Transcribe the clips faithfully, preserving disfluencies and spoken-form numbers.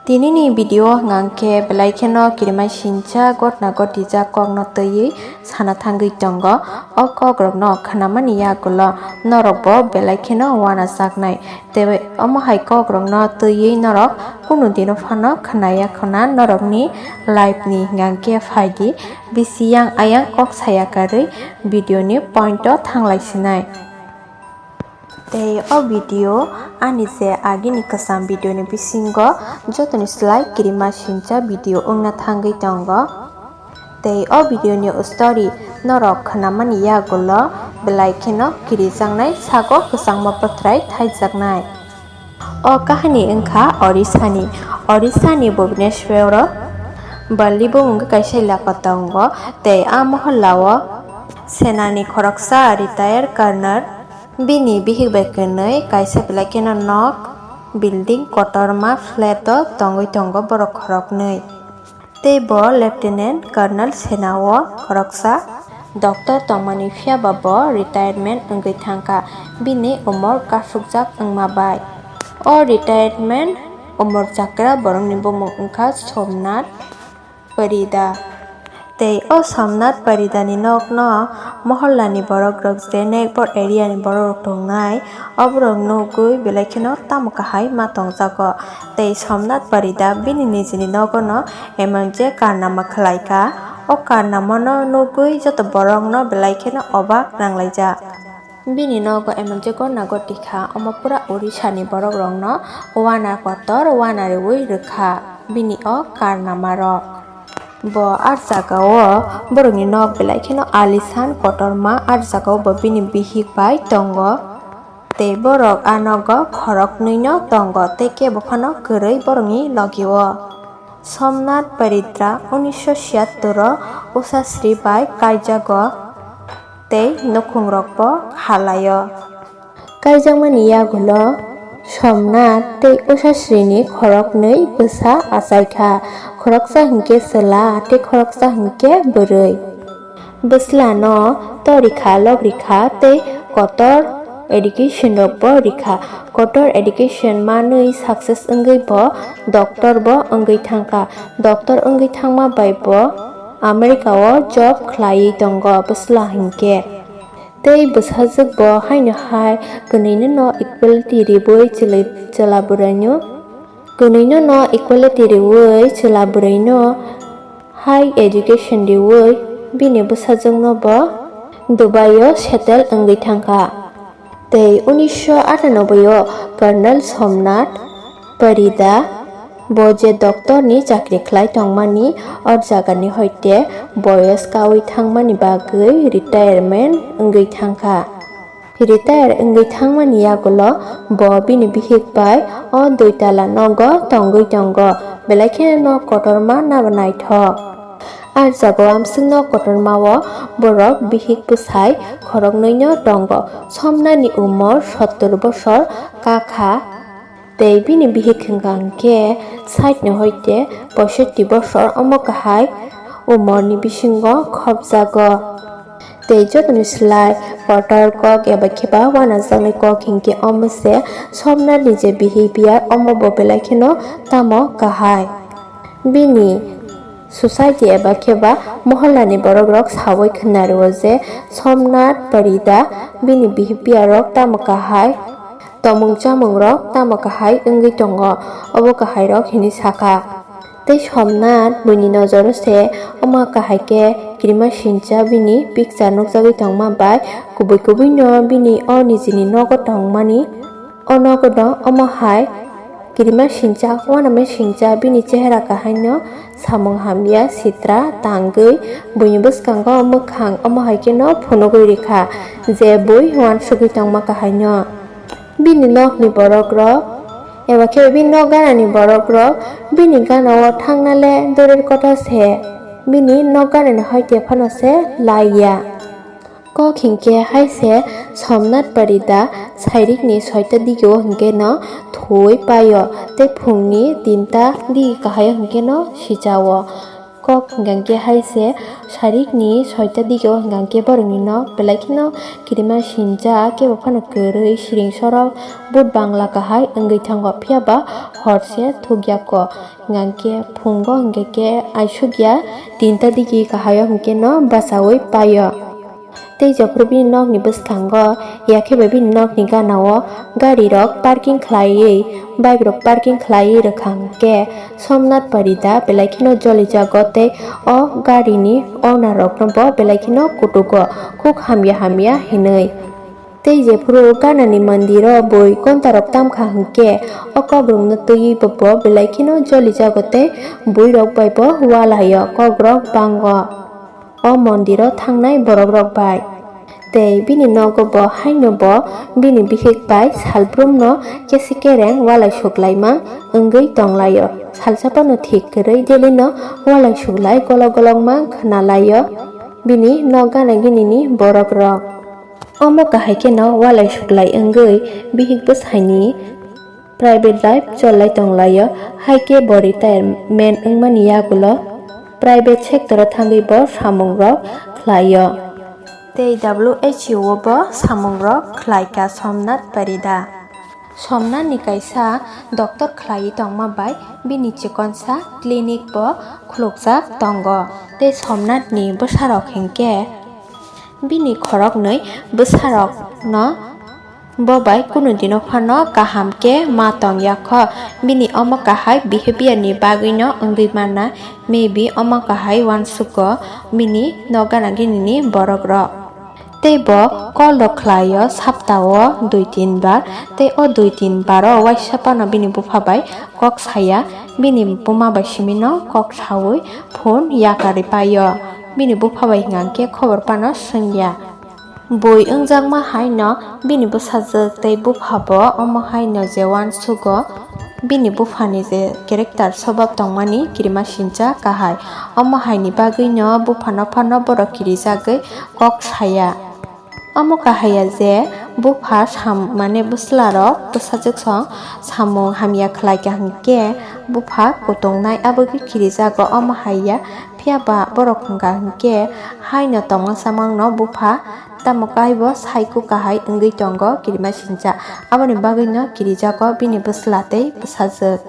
Tinini video hwnkha khe belai kheno kirimasingcha gotna gotijak kokno twiwi sana thangwi tongo. O kokrokno khnamani yagulo norokbo belai kheno uanajaknai. Tei omo hai kokrokno twiwi norok kunu dino phano khnaya khwna norokni life ni hwnkha khe phaidi bisi yang ayang kok saya karwi video ni point o thanglai sinai. Tei o video ani je agini kwcham video ni bisingo jotoni slai kirimasingcha video wngna thangwi tongo. Tei o video ni story norok khnamani yagulo belai kheno kirijaknai sago kwchangma pwthrai thaijaknai. O kahani wngkha Orissa ni. Orissa ni Bhubaneswar o Balli bumung kaisa elaka tongo. Tei a mohalla o senani khoroksa retired colonel bini bihik bai kwnwi kaisa belai kheno nok, building kotorma flat o tongwi tongo borok khoroknwi. Tei bo Lieutenant Colonel sena o khoroksa doctor tongmani, phiya ba bo retirement wngwi thangkha, bini umor kasukjak wngma bai. O retirement umor chakra borokni bumung wngkha Somnath Parida. Tei o Somnath Parida ni nok no mohalla ni borok rok je Nekbor area ni borok rok tongnai, o borok nugwi belai kheno tamo kahai ma tongjago. Tei Somnath Parida bini nijini nogo no emon je karnama khlai kha, o karnama no nugwi joto borok no belai kheno obak nanglaijak. Bini nogo emon je gotna goti kha, omo pura Orissa ni borok rok no wana kotor wana riwi rwkha bini o karnama rok. Bo ar jaga o borokni nok belai kheno alisan kotorma, ar jaga o bo bini bihik bai tongo. Tei borok a nogo khoroknwi no tongo, tei kebo phano kwrwi borokni logi o. Somnath Parida unisho siyattor o Ushasri bai kaijago tei nukhungrokbo halaio. Kaijakmani yagulo Somnath tei Ushasrini khoroknwi bwsa achaikha, khoroksa hinkhe chwla tei khoroksa hinkhe bwrwi. Bwslano torikha, logrikha tei kotor education rokbo rikha. Kotor education manwi success wngwi bo doctor bo wngwi thangkha. Doctor wngwi thangma bai bo America o job khlaiwi tongo bwsla hinkhe. Tei bwsajwk bo haino hai kwnwino no equality riwi chwla bwrwino, kwnwino no equality riwi chwla bwrwino high education riwi bini bwsajwkno bo Dubai o settle wngwi thangkha. Tei unisho atanoboi o Colonel Somnath Parida bo je doctor ni chakri khlai tongmani, o jagani hoite boyos kaui thangmani bagwi retirement wngwi thangkha. Retire wngwi thangmani yagulo bo bini bihik bai o dui tala nogo tongwi tongo, belai kheno nok kotorma nabo naithok. A jaga o amswkno kotorma o borok bihik bwsai khoroknwino tongo. Somnani umor sottor bosor kakha. Tei bini bihik hwnkha hwnkhe sait ni hoite poisotti bosor, omo kahai umorni bisingo khopjago. Tei jotoni slai kotor kok eba khe ba uanajaknai kok hinkhe omo se Somnathni je behavior, omo bo belai kheno tamo kahai. Bini society eba khe ba mohollani borok rok saui khna rwo je Somnath Parida bini behavior rok tamo kahai, tomung chamung rok tamo kahai wngwi tongo, obo kahai rok hinwi sakha. Tei Somnath buini nojoro se omo kahai khe kirima sincha bini picture nukjagwi tongma bai kubui kubui no bini o nijini nogo tongmani. O nogo no omo hai kirima sincha, uanama sincha bini chehera kahai no samung hamya sitra tangwi buini bwskango mwkhang omo hai khe no phunugwi rikha je bui uansugwi tongma kahai no. Bini nokni borok rok eba khe bini nok ganani borok rok bini gana o thangna le durir kotha se, bini nok ganani hoite phano se lai ya. Kok hinkhe hai se Somnath Parida sairikni soita digi o hinkhe no thwi paio tei phungni tinta digi kahai o hinkhe no sicha o. Kok hwnkha khe hai se sarikni soita digio hwnkha khe borokni nok belai kheno kirima sinjak, kebo phano kwrwi siring sorok but bangla kahai wngwi thango, phiya ba hor se thukya kok. Hwnkha khe phungo hwnkha khe aisukya tinta digi kahai o hwnkhe no bachaui paio. Tei jephuru bini nokni bwskango, yakhe bai bini nokni gana o gari rok parking khlaiwi, bike rok parking khlaiwi rwkha hwnkhe Somnath Parida belai kheno jolijago tei o gari ni owner rok no bo belai kheno kutugo, khuk hamya hamya hinwi. Tei jephuru gana ni mondir o bui gonta rok tamkha hwnkhe o kok rok no twiwi bo, bo belai kheno jolijago tei bui rok bai bo walai o kok rok bango. O mondiro thangnai borokrok bai. Tei bini nogo bo haino bo bini bihik bai salbrumno kesi kereng walai suklaimang wngwi tonglaio. Salsa phano thik kwrwi Delhino walai suklai golok golokma khnalaio bini nok gana ginini borokrok. Omo kahai kheno walai suklai wngwi bihik bwsaini private life cholai tonglaio, hai khe bo retirement wngmani yagulo private sector o thangwi bo samungrok khlaio. Tei W H O o bo samungrok khlaikha Somnath Parida. Somnath ni kaisa doctor khlaiwi tongma bai bini chikonsa clinic bo khulukjak tongo. Tei Somnath ni bwsarok hinkhe bini khoroknwi bwsarokno bo bai kunu dino phano kaham khe ma tong ya kho. Bini omo kahai behavior ni bagwi no wngwi mana, maybe omo kahai uansugo bini nok gana gini ni borok rok. Tei bo call rok khlai o sapta o dui tin bar, tei o dui tin bar o uaisa phano bini bupha bai kok saya, bini buma bai simi no kok saui phone yakarwi pai o, bini bupha bai hwnkha khe khobor phano swng ya. Bui wngjakma hai no bini bwsajwk tei bupha bo omo hai no je uansugo bini bupha ni je character swbab tongmani kirima sincha kahai. Omo hai ni bagwi no bupha no phano borok kirijagwi kok saya. Omo kahai ya je bupha sam-, mane bwsla rok bwsajwk song samung hamya khlai kha hinkhe bupha kutung nai abogwi kirijago. Omo hai ya phiya ba borok hwnkha hinkhe hai no tongma samang no bupha. Tamo kaibo saiku kahai wngwi tongo kirima sincha, aboni bagwino kirijago bini bwsla tei bwsajwk.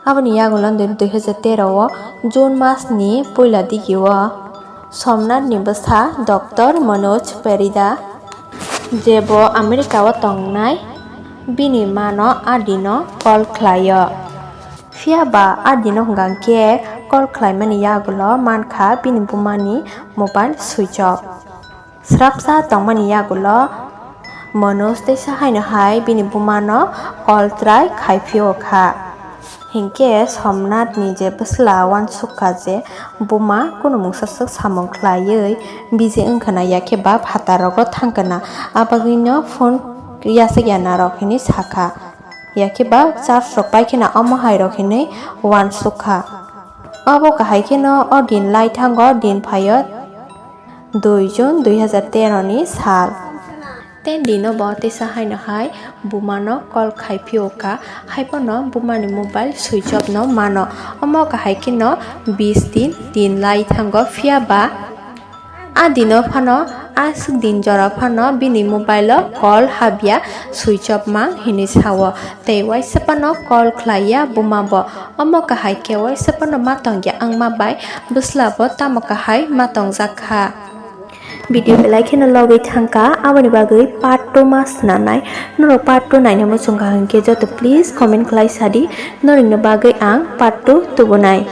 Aboni yagulo dui hajar tero o June mas ni puila digi o Somnath ni bwsa Doctor Manoj Parida, je bo America o tongnai, bini mano a dino call khlai o. Phiya ba a dino hwnkha khe call khlaimani yagulo mankha bini bumani mobile switch off. Srapsa tongmani yagulo Manoj teisa haino hai bini bumano call try khai phio kha. Hinkhe Somnath ni je bwsla uansuk kha je buma kunu mungsa swk samung khlaiwi busy wngkha na, yakhe ba phatar rogo thangkha na, abagwino phone yasakya narok hinwi sakha. Yakhe ba charge rok pai kheno omo hai rok hinwi uansuk kha. Obo kahai kheno o din lai thango, din phaio dui June dui hajar tero ni sal. Ten dino bo teisa haino hai bumano call khai phio kha, hai phano bumani mobile switch off no mano. Omo kahai kheno bis din, din lai thango, phiya ba a dino phano, aswk din jora phano bini mobile o call habya, switch off mang hinwi sao. Tei uaisa phano call khlaiya buma bo. Omo kahai khe uaisa phano ma tongya wngma bai bwsla bo tamo kahai ma tongjak kha. Video belai kheno logwi thangkha, aboni bagwi part two ma swnamnai. Norok part two naina muchungkha hinkhe joto please comment khlai sadi, norokni bagwi ang part two tubunai.